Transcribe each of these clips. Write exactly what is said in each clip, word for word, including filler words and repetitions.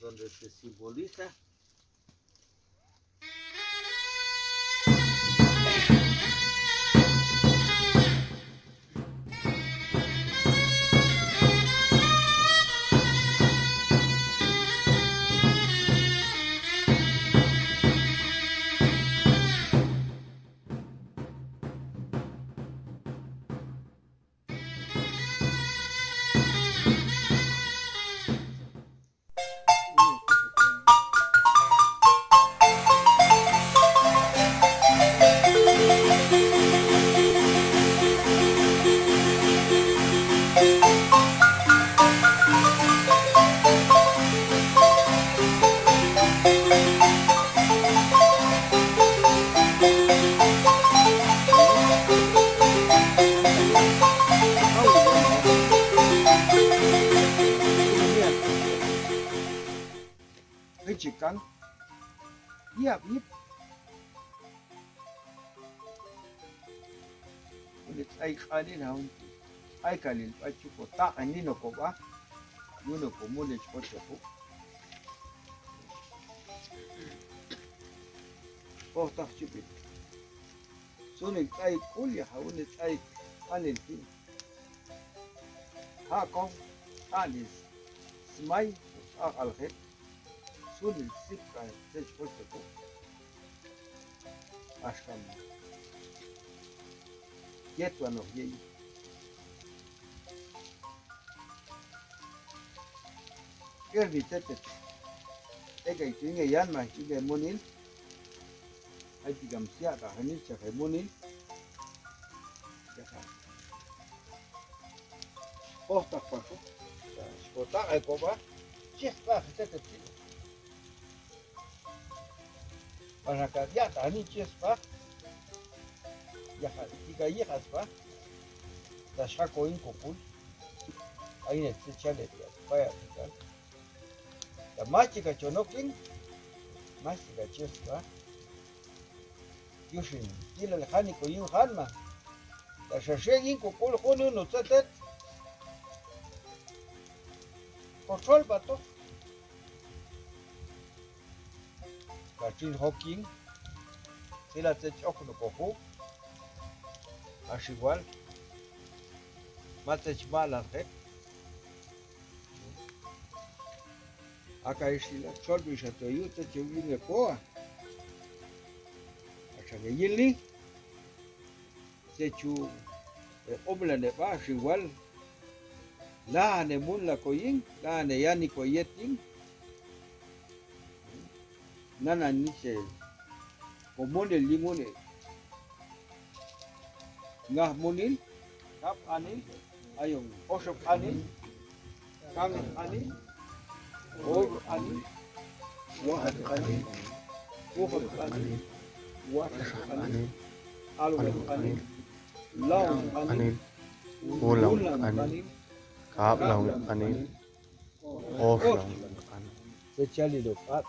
Donde se simboliza. Ricikan, yap, yip. Kulit ai kalil haun. Ai kalil pacu kotak ini no ko ba. Guno ko mule cepat cepat. Oh, tak cipit. Sunik ai kuliah haun ai kalil pi. Hakong alis. Semai akal het. Sunik sip kai tej cepat cepat. Askam. Jet wano yei. Ker di tetet. Ega itu inge yan mah itu inge munin. Ai tigam siak ka hani siak kai munin. Ya kan. Oh tak paku. Kotak ai koba. Cih lah tetet. Manaka dia tani ches pa. Ya ka tiga iya kas pa. Da shako in kokul. Aine se chale dia. Paya tika. Da machi ka chonokin. Machi ka ches pa. Yushin. Ila le hani ko yin han ma. Da shashe yin kokul honu no tetet. Kotrol batok. Kacin hoking, sila tech ok no kohu, asigual, ma tech malas he. Akai sila, sol bisa toyu, tech winge poa. Asa ge yili. Secu, eh, om la ne ba siwal. La ne mun la koying, la ne yani koyeting. Nana ni se. Komon de limun e. Ngah munin, kap anin, ayong, osok anin, kang anin, or anin, wahad anin, uhad anin, wasak anin, alwad anin, laung anin, ulang anin, kap laung anin, oh laung anin. Secali dopat.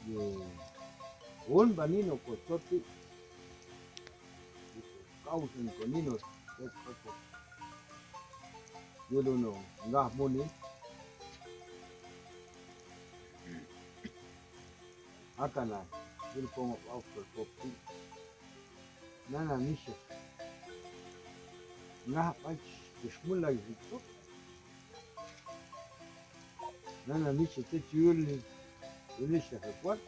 Yo. Un banino ko soti. Kau sen konino, tek koko. Yo dono, ngah moni. Akana, il pongo au ko kopi. Nana nise. Ngahak aja, terus mulai itu. Nana nise te cuyul ni. Ini siapa kuat?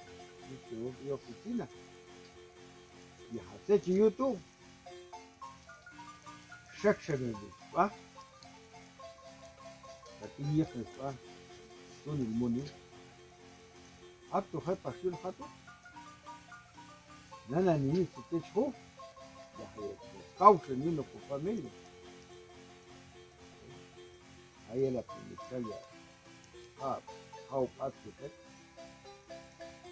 Itu yo kucina. Ya, te cuyul tu. Section ini, wah. Tapi iya kan, wah. Itu ni muni. Atu hai pasul hatu. Nana ni siti chu. Ya, ya. Kau seni no ku family. Aye la pini kaya. Ha, hau patsu ket.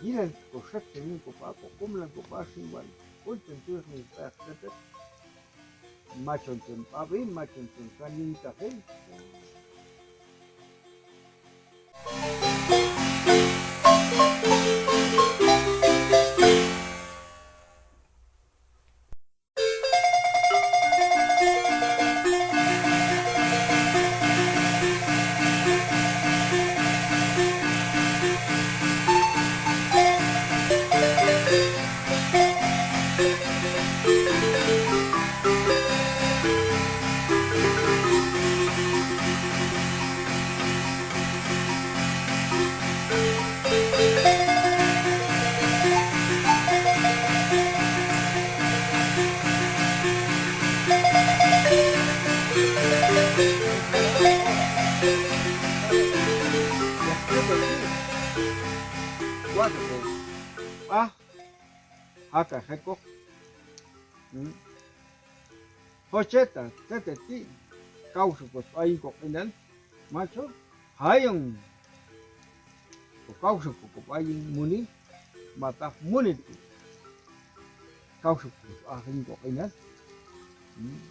Gilan ko section ni ko pa ko kumlan ko pa singwan. Kun tentu ni pa ket. Macon tun pabi, macon tun kaning taken. Ah, haka hekok. Hmm. Hocheta, tete ti, kau sukos aing kok inan, maco, hayong. Kau sukos aing muni, mata muni ti. Kau sukos aing kok inan. Hmm.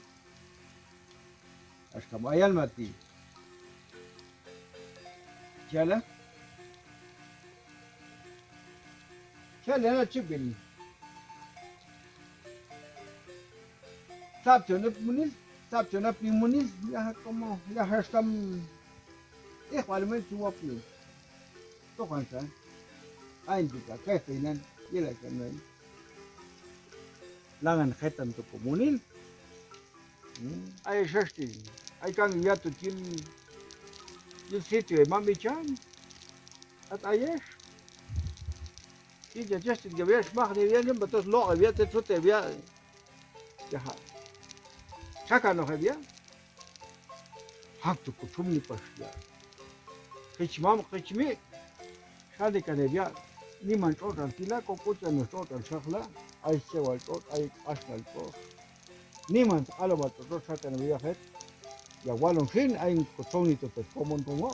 Askam ayan mati. Siala. Siala na cibin. Sab jona munil, sab jona pi munil, ya komo, ya hesam. Eh, paling main cuma pi. Tuh kan, san. Ain juga, kayak tenan. Iya lah, kan, main. Langan khetan tu komunil. Hmm. Ai sesti. Ai kang iya tu cil. Cil situ e mami chan. At ayes. Ija jes tin gabias mah ni biar ni betul lo biar te tute biar. Jahat. Saka no biar. Hak tu kucum ni pas ya. Kecimam kecimi. Sadi kane biar. Ni man tot dan tila kok kucing ni tot dan sakla. Ai sewal tot ai asal tot. Niman, alo ba toto satan wiya het. Ya walong sin aing kosong itu tes komon tungo.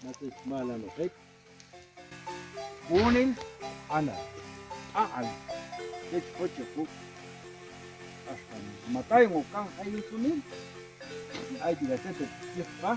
Mati malam het. Kuning, ana, aan, kec kocok ku. Asal matai ngokang aing kuning. Ai tidak tetet, cek pa.